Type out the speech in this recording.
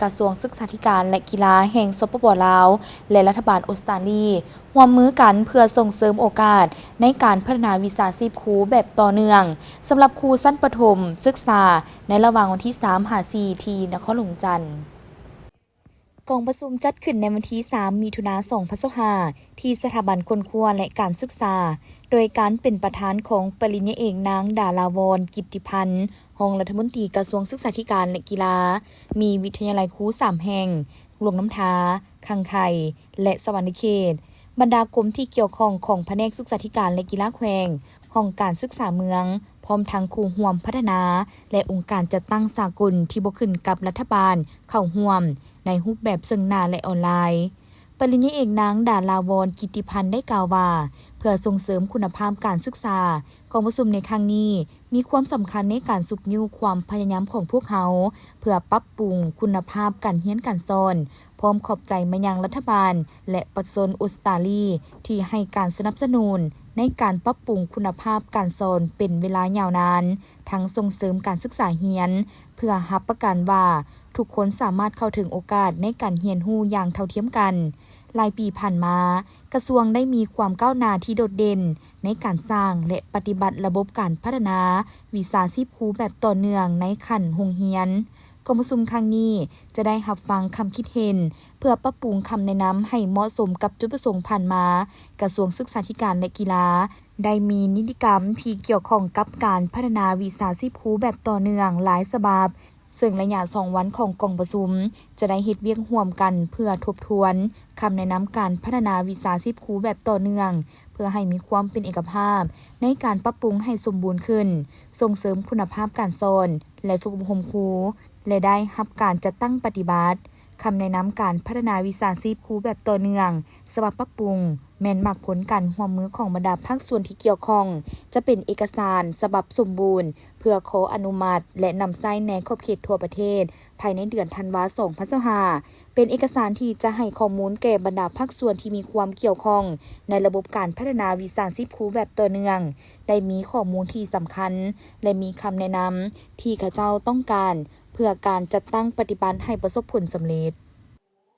ກະຊວງສຶກສາທິການ ແລະ ກິລາແຫ່ງ ສປປ ລາວ ແລະ ລັດຖະບານອົດສະຕາລີ ຮ່ວມມືກັນເພື່ອສົ່ງເສີມໂອກາດໃນການພັດທະນາວິຊາຊີບຄູແບບຕໍ່ເນື່ອງ ສຳລັບຄູຊັ້ນປະຖົມສຶກສາ ໃນລະຫວ່າງວັນທີສາມຫາສີ່ ທີ່ນະຄອນຫຼວງວຽງຈັນ. ກອງປະຊຸມຈັດຂຶ້ນໃນວັນທີສາມ ມິຖຸນາ ສອງພັນຊາວຫ້າ ທີ່ສະຖາບັນຄົ້ນຄວ້າ ແລະ ການສຶກສາ ໂດຍການເປັນປະທານຂອງປະລິນຍາເອກ ນາງ ດາລາວອນ ກິດຕິພັນ ຮອງລັດຖະມົນຕີກະຊວງສຶກສາທິການ ແລະ ກິລາ, ມີວິທະຍາໄລຄູສາມແຫ່ງ, ຫຼວງນ້ຳທາ, ຄັງໄຄ ແລະ ສະຫວັນນະເຂດ, ບັນດາກົມທີ່ກ່ຽວຂ້ອງຂອງພະແນກສຶກສາທິການ ແລະ ກິລາແຂວງ, ຫ້ອງການສຶກສາເມືອງ, ພ້ອມທັງຄູ່ຮ່ວມພັດທະນາ ແລະ ອົງການຈັດຕັ້ງສາກົນທີ່ບໍ່ຂຶ້ນກັບລັດຖະບານເຂົ້າຮ່ວມໃນຮູບແບບເຊິ່ງໜ້າ ແລະ ອອນລາຍ. ປະລິນຍາເອກ ນາງ ດາລາວອນ ກິດຕິພັນ ໄດ້ກ່າວວ່າ ເພື່ອສົ່ງເສີມຄຸນນະພາບການສຶກສາ, ກອງປະຊຸມໃນຄັ້ງນີ້ມີຄວາມສຳຄັນໃນການຊຸກຍູ້ຄວາມພະຍາຍາມຂອງພວກເຮົາ ເພື່ອປັບປຸງຄຸນນະພາບການຮຽນການສອນ, ພ້ອມຂອບໃຈມາຍັງລັດຖະບານ ແລະ ປະຊາຊົນອົດສະຕາລີ ທີ່ໃຫ້ການສະໜັບສະໜູນໃນການປັບປຸງຄຸນນະພາບການສອນເປັນເວລາຍາວນານ, ທັງສົ່ງເສີມການສຶກສາຮຽນ ເພື່ອຮັບປະກັນວ່າທຸກຄົນສາມາດເຂົ້າເຖິງໂອກາດໃນການຮຽນຮູ້ຢ່າງເທົ່າທຽມກັນ. ຫຼາຍປີຜ່ານມາ, ກະຊວງໄດ້ມີຄວາມກ້າວໜ້າທີ່ໂດດເດັ່ນໃນການສ້າງ ແລະ ປະຕິບັດລະບົບການພັດທະນາວິຊາຊີບຄູແບບຕໍ່ເນື່ອງໃນຂັ້ນໂຮງຮຽນ. ກອງປະຊຸມຄັ້ງນີ້ຈະໄດ້ຮັບຟັງຄຳຄິດເຫັນ ເພື່ອປັບປຸງຄຳແນະນຳໃຫ້ເໝາະສົມກັບຈຸດປະສົງຜ່ານມາ. ກະຊວງສຶກສາທິການ ແລະ ກິລາ ໄດ້ມີນິຕິກຳທີ່ກ່ຽວຂ້ອງກັບການພັດທະນາວິຊາຊີບຄູແບບຕໍ່ເນື່ອງຫຼາຍສະບັບ, ເຊິ່ງໄລຍະສອງວັນຂອງກອງປະຊຸມຈະໄດ້ເຮັດວຽກຮ່ວມກັນເພື່ອທົບທວນຄຳແນະນຳການພັດທະນາວິຊາຊີບຄູແບບຕໍ່ເນື່ອງ ເພື່ອໃຫ້ມີຄວາມເປັນເອກະພາບໃນການປັບປຸງໃຫ້ສົມບູນຂຶ້ນ, ສົ່ງເສີມຄຸນນະພາບການສອນ ແລະ ຝຶກອົບຮົມຄູ ແລະ ໄດ້ຮັບການຈັດຕັ້ງປະຕິບັດ. ຄຳແນະນຳການພັດທະນາວິຊາຊີບຄູແບບຕໍ່ເນື່ອງ ສະບັບປັບປຸງ ແມ່ນໝາກຜົນການຮ່ວມມືຂອງບັນດາພາກສ່ວນທີ່ກ່ຽວຂ້ອງ, ຈະເປັນເອກະສານສະບັບສົມບູນ ເພື່ອຂໍອະນຸມັດ ແລະ ນຳໃຊ້ໃນຂອບເຂດທົ່ວປະເທດ ພາຍໃນເດືອນທັນວາ ສອງພັນຊາວຫ້າ, ເປັນເອກະສານທີ່ຈະໃຫ້ຂໍ້ມູນແກ່ບັນດາພາກສ່ວນທີ່ມີຄວາມກ່ຽວຂ້ອງໃນລະບົບການພັດທະນາວິຊາຊີບຄູແບບຕໍ່ເນື່ອງ, ໄດ້ມີຂໍ້ມູນທີ່ສຳຄັນ ແລະ ມີຄຳແນະນຳທີ່ເຂົາເຈົ້າຕ້ອງການ ເພື່ອການຈັດຕັ້ງປະຕິບັດໃຫ້ປະສົບຜົນສຳເລັດ.